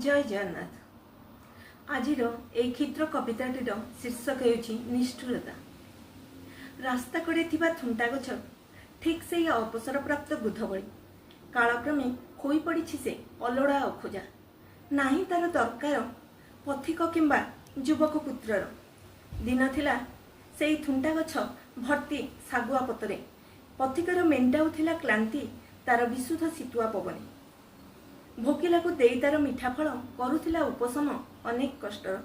ଜୟ ଜଗନ୍ନାଥ। ଆଜିର ଏଇ କ୍ଷୁଦ୍ର କବିତାଟିର ଶୀର୍ଷକ ହେଉଛି ନିଷ୍ଠୁରତା। ରାସ୍ତା କଡ଼େ ଥିବା ଥୁଣ୍ଟା ଗଛ ଠିକ୍ ସେଇ ଅବସରପ୍ରାପ୍ତ ବୃଦ୍ଧ ଭଳି କାଳକ୍ରମେ ହୋଇପଡ଼ିଛି ସେ ଅଲୋଡ଼ା, ଅଖୋଜା। ନାହିଁ ତାର ଦରକାର ପଥିକ କିମ୍ବା ଯୁବକ ପୁତ୍ରର। ଦିନ ଥିଲା, ସେଇ ଥୁଣ୍ଟା ଗଛ ଭର୍ତ୍ତି ଶାଗୁଆ ପତରେ ପଥିକର ମେଣ୍ଟାଉଥିଲା କ୍ଳାନ୍ତି ତାର ବିଶୁଦ୍ଧ ଶୀତୁଆ ପବନେ। ଭୋକିଲାକୁ ଦେଇ ତାର ମିଠା ଫଳ କରୁଥିଲା ଉପଶମ ଅନେକ କଷ୍ଟର।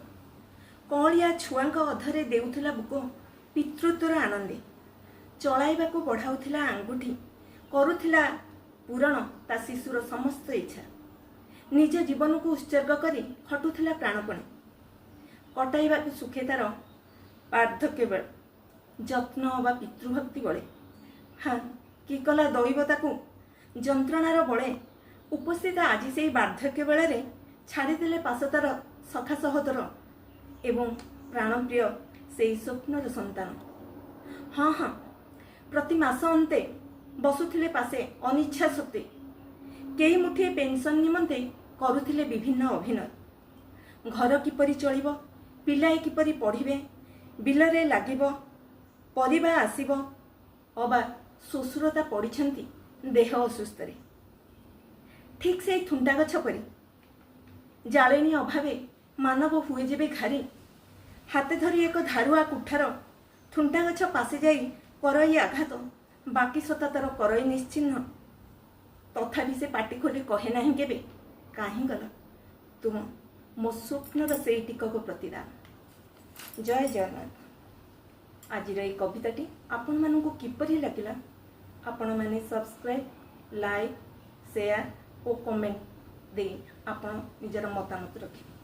କଅଁଳିଆ ଛୁଆଙ୍କ ଅଧରେ ଦେଉଥିଲା ବୁକ ପିତୃତ୍ୱର ଆନନ୍ଦେ। ଚଳାଇବାକୁ ବଢ଼ାଉଥିଲା ଆଙ୍ଗୁଠି, କରୁଥିଲା ପୂରଣ ତା ଶିଶୁର ସମସ୍ତ ଇଚ୍ଛା। ନିଜ ଜୀବନକୁ ଉତ୍ସର୍ଗ କରି ଖଟୁଥିଲା ପ୍ରାଣପଣେ କଟାଇବାକୁ ସୁଖେ ତାର ବାର୍ଦ୍ଧକ୍ୟ ବେଳ, ଯତ୍ନ ଅବା ପିତୃଭକ୍ତି ବଳେ। ହଁ, କି କଲା ଦୈବ ତାକୁ ଯନ୍ତ୍ରଣାର ବଳେ ଉପସ୍ଥିତ ଆଜି ସେଇ ବାର୍ଦ୍ଧକ୍ୟ ବେଳରେ ଛାଡ଼ିଦେଲେ ପାଶ ତାର ସଖା ସହୋଦର ଏବଂ ପ୍ରାଣପ୍ରିୟ ସେଇ ସ୍ୱପ୍ନର ସନ୍ତାନ। ହଁ, ପ୍ରତି ମାସ ଅନ୍ତେ ବସୁଥିଲେ ପାଶେ ଅନିଚ୍ଛା ସତ୍ତ୍ୱେ। କେଇ ମୁଠିଏ ପେନସନ୍ ନିମନ୍ତେ କରୁଥିଲେ ବିଭିନ୍ନ ଅଭିନୟ। ଘର କିପରି ଚଳିବ, ପିଲାଏ କିପରି ପଢ଼ିବେ, ବିଲରେ ଲାଗିବ ପରିବା ଆସିବ, ଅବା ଶ୍ୱଶୁର ତା ପଡ଼ିଛନ୍ତି ଦେହ ଅସୁସ୍ଥରେ। ଠିକ୍ ସେଇ ଥୁଣ୍ଟା ଗଛ ପରି ଜାଳେଣୀ ଅଭାବେ ମାନବ ହୁଏ ଯେବେ ଘାରି, ହାତେ ଧରି ଏକ ଧାରୁଆ କୁଠାର ଥୁଣ୍ଟା ଗଛ ପାଶେ ଯାଇ କରଇ ଆଘାତ, ବାକି ସତା ତାର କରଇ ନିଶ୍ଚିହ୍ନ। ତଥାପି ସେ ପାଟି ଖୋଲି କହେ ନାହିଁ କେବେ, କାହିଁ ଗଲା ତୁମ ମୋ ସ୍ୱପ୍ନର ସେଇ ଟିକକ ପ୍ରତିଦାନ? ଜୟ ଜଗନ୍ନାଥ। ଆଜିର ଏଇ କବିତାଟି ଆପଣମାନଙ୍କୁ କିପରି ଲାଗିଲା, ଆପଣମାନେ ସବସ୍କ୍ରାଇବ୍, ଲାଇକ୍, ସେୟାର ଓ କମେଣ୍ଟ ଦେଇ ଆପଣ ନିଜର ମତାମତ ରଖିବେ।